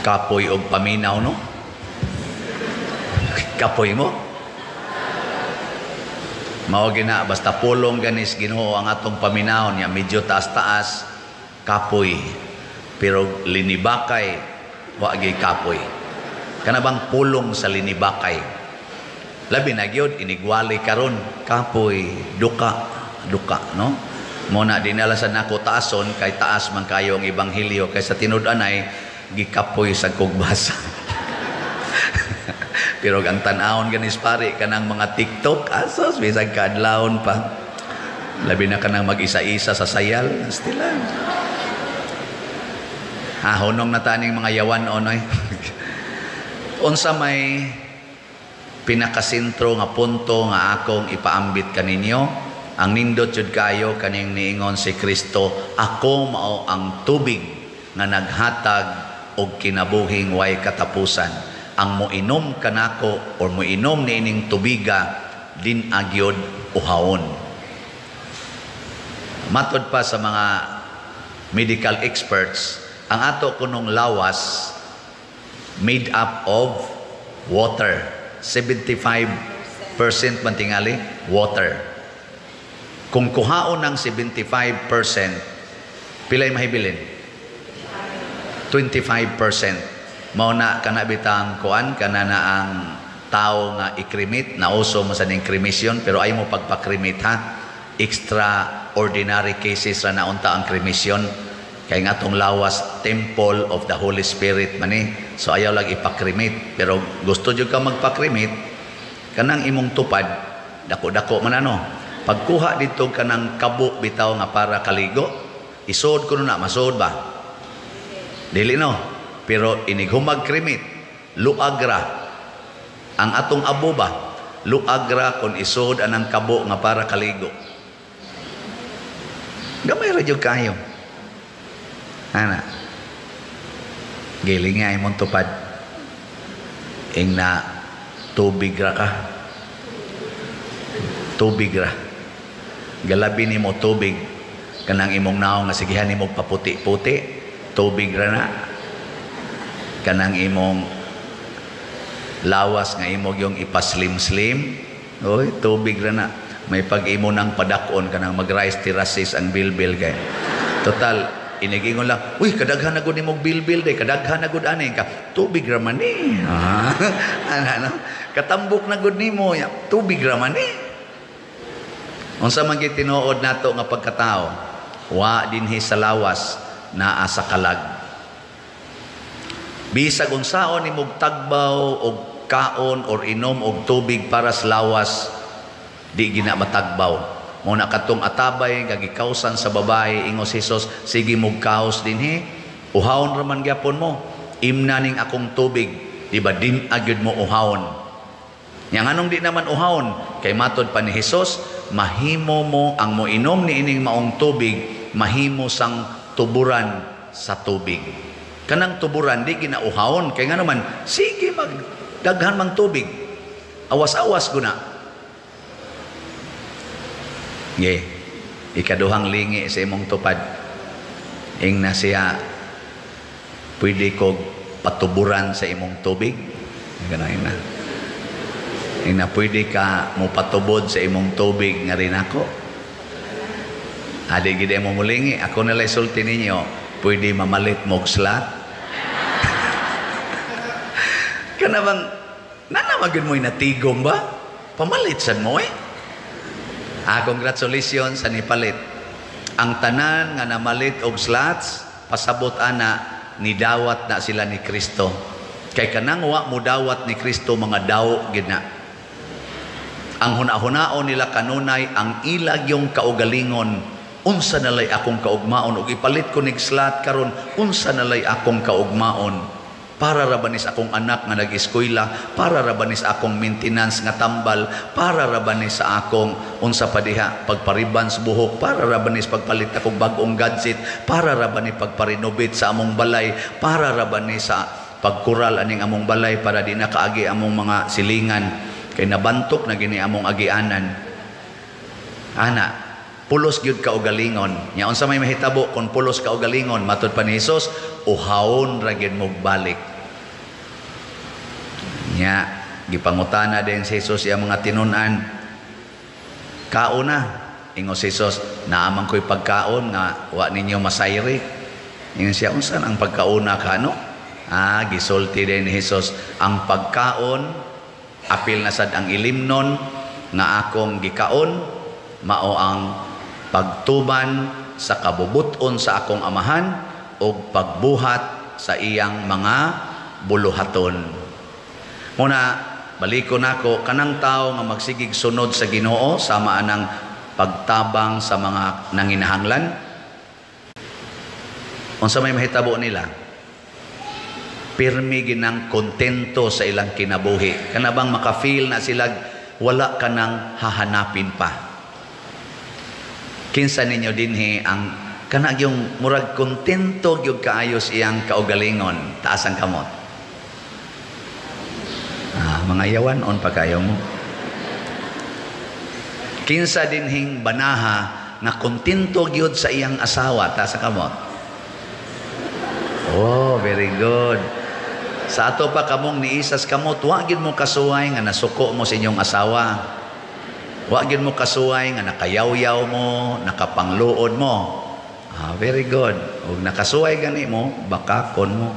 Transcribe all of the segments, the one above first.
Kapoy og paminaw, no? Kapoy mo? Mao gina, basta pulong ganis Ginoo ang atong paminawon niya, medyo taas-taas, kapoy. Pero linibakay, wa gyud kapoy. Kana bang pulong sa linibakay? Labi na gyud inigwali karon, kapoy, duka, duka, no? Mo na dinala sa nako taason kay taas man kayo ang ebanghelyo kaysa tinud-anay gikapoy sa kugbasa. Pero ang tan-awon ganis pare kanang mga TikTok, asos bisag kaadlawon pa. Labi na kanang mag-isa-isa sa sayal, still. Ah, hunong na taning mga yawan onoy. Unsa may pinakasentro nga punto nga akong ipaambit kaninyo? Ang nindot jud kayo kaning niingon si Kristo, "Ako mao ang tubig nga naghatag og kinabuhing way katapusan. Ang moinom kanako or moinom niining tubiga, din agyod uhawon." Matod pa sa mga medical experts, ang ato kunong lawas made up of water. 75% man tingali water. Kung kuhaon ng 75%, pilay mahibilin? 25%. Mao na kana bitang kuan kana na ang tao nga i-cremate, nauso mo sa ning cremation, pero ay mo pagpa-cremate ha. Extraordinary cases ra na unta ang cremation kay nga atong lawas temple of the Holy Spirit man ni. So ayaw lang ipa-cremate, pero gusto jud ka magpa-cremate, kanang imong tupad dako-dako man ano. Pagkuha dito kanang kabo bitaw nga para kaligo, isuod ko na, masuod ba? Dili, no? Pero inighumag cremate, luagra. Ang atong abo ba? Luagra kung isuod anang kabo nga para kaligo. Gamay ra jud kayo. Ana. Giling nga imong tupad. Ing na tubig ra ka. Tubig ra. Galabi nimo tubig kanang imong naong nga sigihan nimo paputi-puti, tubig ra na. Kanang imong lawas nga imo yung ipaslim-slim, oy, tubig ra na. May pag-imo ng padakon kanang mag-rice terraces ang bilbil kay. Total, inigingon lang, "Uy, kadaghan na gud nimong bilbil day, kadaghan na gud ani ka." Tubig ra man ni. Ah, ano, ano? Katambok na gud nimo, ya, tubig ra man ni. Unsa man gyud tinuod nato nga pagkatao, wa dinhi sa lawas, naa sa kalag. Bisag unsaon nimog tagbaw og kaon or inom og tubig para sa lawas, di gina matagbaw. Mo na katong atabay nga gikawsan sa babae, ingon si Jesus, "Sige mog kaos dinhi, uhawon ra man gyapon mo. Imna ning akong tubig, di ba din agyud mo uhawon?" Nya nganong di naman uhawon? Kay matod pa ni Jesus, mahimo mo ang moinom ni ining maong tubig, mahimo sang tuburan sa tubig. Kanang tuburan di ginauhawon kay ngano man sige mag daghan mang tubig. Awas-awas guna. Ye. Ikaduhang lingi sa imong tupad. Ing na siya, "Pwede kog patuburan sa imong tubig?" Ganun na. Ing na, "Pwede ka mo patubod sa imong tubig nga rin ako?" Adi gid mo mulingi, ako na lang sulti ninyo, "Pwede mamalit mo og slot?" Kana bang nana magud mo'y natigom ba? Pamalit sad mo eh. Ah, congratulations sa nipalit. Ang tanan nga namalit og slots, pasabot ana nidawat na sila ni Kristo. Kay kanang wa mo dawat ni Kristo, mga daw gid na. Ang huna-hunaon nila kanunay ang ilag yung kaugalingon. Unsa nalay akong kaugmaon og ipalit ko nig slot karon, unsa nalay akong kaugmaon? Para ra ba ni sa akong anak nga nag-eskwela, para ra ba ni sa akong maintenance nga tambal, para ra ba ni sa akong unsa pa diha, pagpariban sa buhok, para ra ba ni sa pagpalit akong bag-ong gadget, para ra ba ni pagpa-renovate sa among balay, para ra ba ni sa pagkural aning among balay para di na kaagi among mga silingan kay nabantok na gini among agianan. Ana, Pulos gyud kaugalingon. Nya unsa may mahitabo kung pulos kaugalingon? Matud pa ni Hesus, uhawon ra gyud mo balik. Nya gipangutana din si Jesus iyang mga tinun-an. Kauna, ingon si Jesus, "Naa man ko'y pagkaon nga wa ninyo masayri." Ingon siya, "Unsa ang pagkauna ka no?" Ah, gisulti din ni Jesus, "Ang pagkaon, apil na sad ang ilimnon nga akong gikaon, mao ang pagtuman sa kabubuton sa akong Amahan ug pagbuhat sa iyang mga buluhaton." Muna, baliko nako kanang tao nga magsigig sunod sa Ginoo sama anang pagtabang sa mga nanginahanglan. Unsa may mahitabo nila? Pirmi ginang kontento sa ilang kinabuhi. Kana bang maka-feel na sila wala ka nang hahanapin pa. Kinsa ninyo dinhi ang kana yung murag kontento gyud kaayos iyang kaugalingon? Taas ang kamot. Ah, mga yawan on pa kayo mo. Kinsa dinhing banaha nga kontento gyud sa iyang asawa? Taas ang kamot. Oh, very good. Sa ato pa kamong niisas kamot, wa gyud mo kasuway nga nasuko mo sa inyong asawa. Wa gyud mo kasuway nga nakayawyaw mo, nakapangluod mo. Ah, very good. Ug nakasuway gani mo, bakakon mo.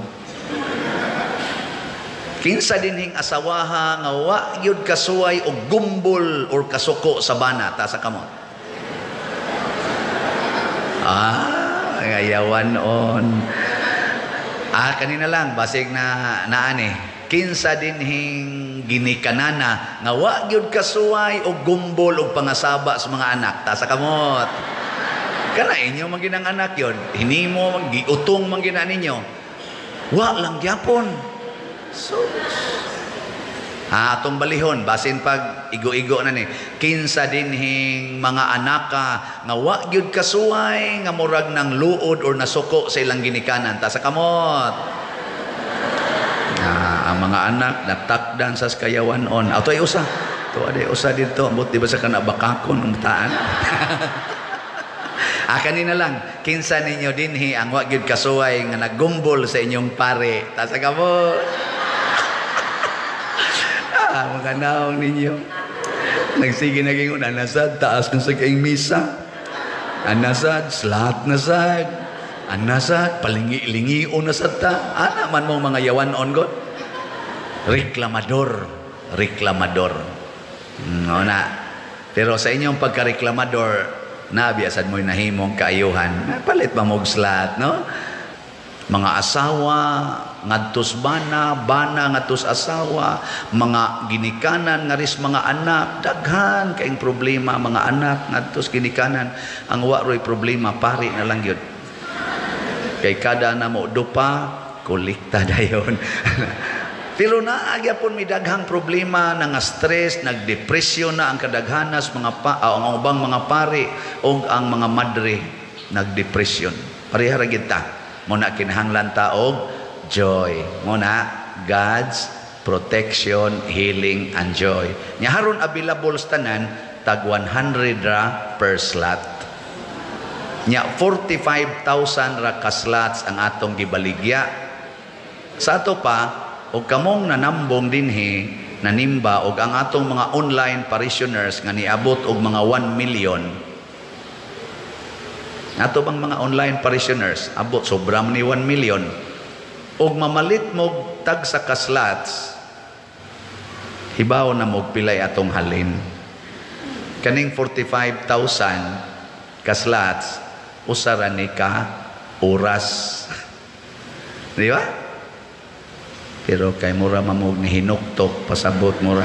Kinsa dinhing asawaha nga wa gyud kasuway og gumbol or kasuko sa bana? Taas sa kamot. Ah, ngayawan on. Ah, kanina lang basig na naani. Kinsa dinhing ginikanana nga wa gyud kasuway og gumbol og pangasaba sa mga anak? Taas sa kamot. Kana inyo man ginang anak yon, hinimo man giutong man gina ninyo. Wa lang gyapon. So, ah, atong balihon, basin pag igo-igo na ni. Kinsa dinhing mga anaka nga wa gyud kasuway nga murag ng luod or nasuko sa ilang ginikanan? Ta sa kamot. Ah, ang mga anak natakdan sa kayawan on. Ato ay usa. To aday usa didto, ambot di ba sa kana bakakon ang taan. Ah, kanina lang, kinsa ninyo dinhi ang wa gyud kasuway nga naggumbol sa inyong pare? Ta sa kamot. Ah, mga naong ninyo. Nagsige naging una, nasad, taas na sa kayong misa. Anasad, slat na sad. Anasad, palingi-lingi na sad ta. Ana man mong mga yawan on god. Reklamador. Reklamador. No na. Pero sa inyong pagkareklamador, nabiasad mo'y nahimong kaayuhan. Palit ba mong slat, no? Mga asawa ngadtos bana, bana ngadtos asawa, mga ginikanan ngaris mga anak, daghan kaing problema mga anak ngadtos ginikanan. Ang wa roy problema, pari na lang gyud. Kay kada na mo dupa, kolekta dayon. Pero naa gyapon may daghang problema na nga stress, nagdepresyon na ang kadaghanas mga pa, ang ubang mga pari o ang mga madre nagdepresyon. Pareha ra gyud ta. Muna kinahanglan ta og joy. Muna God's protection, healing and joy. Nya haron available sa tanan, tag 100 ra per slot. Nya 45,000 ra ka slots ang atong gibaligya. Sa ato pa og kamong nanambong dinhi nanimba og ang atong mga online parishioners nga niabot og mga 1 million. Ato bang mga online parishioners abot sobra man ni 1 million og mamalit mo tag sa ka slots, hibaw na mo pilay atong halin. Kaning 45,000 ka slots, usa ra ni ka oras, di ba? Pero kay mura mamog ni hinuktok, pasabot mura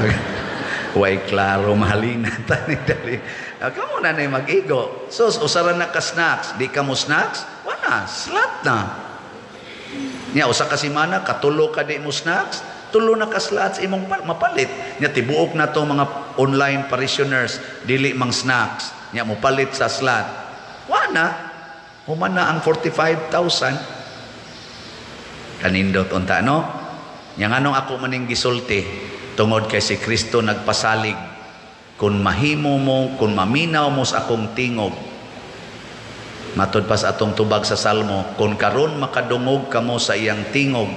way klaro mahalina ta ni dali. Ah, kamo na na mag-igo. So usa ra na ka snacks, di ka mo snacks, wala slot na. Nya usa ka semana katulo ka di mo snacks, tulo na ka slots imong mapalit. Nya tibuok na to mga online parishioners dili mang snacks, nya mopalit sa slot. Wala. Human na ang 45,000. Kanindot unta, no? Nya nganong ako maning gisulti? Tungod kay si Kristo nagpasalig, kung mahimo mo, kung maminaw mo sa akong tingog, Matud pa sa atong tubag sa Salmo, "Kung karon makadungog kamo sa iyang tingog,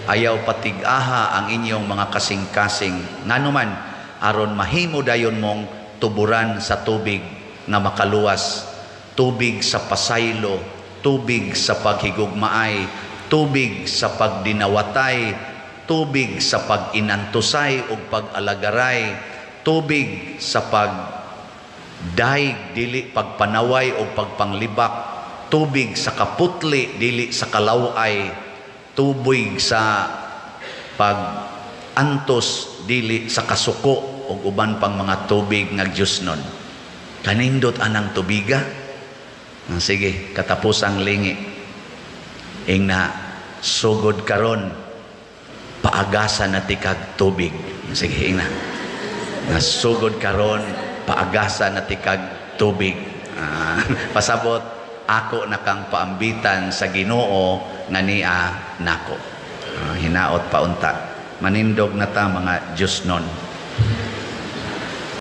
ayaw patig-aha ang inyong mga kasing-kasing." Ngano man? Aron mahimo dayon mong tuburan sa tubig nga makaluwas, tubig sa pasaylo, tubig sa paghigugmaay, tubig sa pagdinawatay, tubig sa pag-inantusay ug pag-alagaray, tubig sa pag daig dili pagpanaway o pagpanglibak, tubig sa kaputli dili sa kalaway, tubig sa pag-antos dili sa kasuko, ug uban pang mga tubig nga Diyos nun. Kanindot anang tubiga. Ah, sige, katapusang lingi. Ingna, sugod karon paagasa na tikag tubig. Sige, ingna. Nasugod karon paagasa na tikag tubig. Ah, pasabot ako na kang paambitan sa Ginoo nga niya nako. Ah, hinaot paunta. Manindog na ta, mga Diyos nun.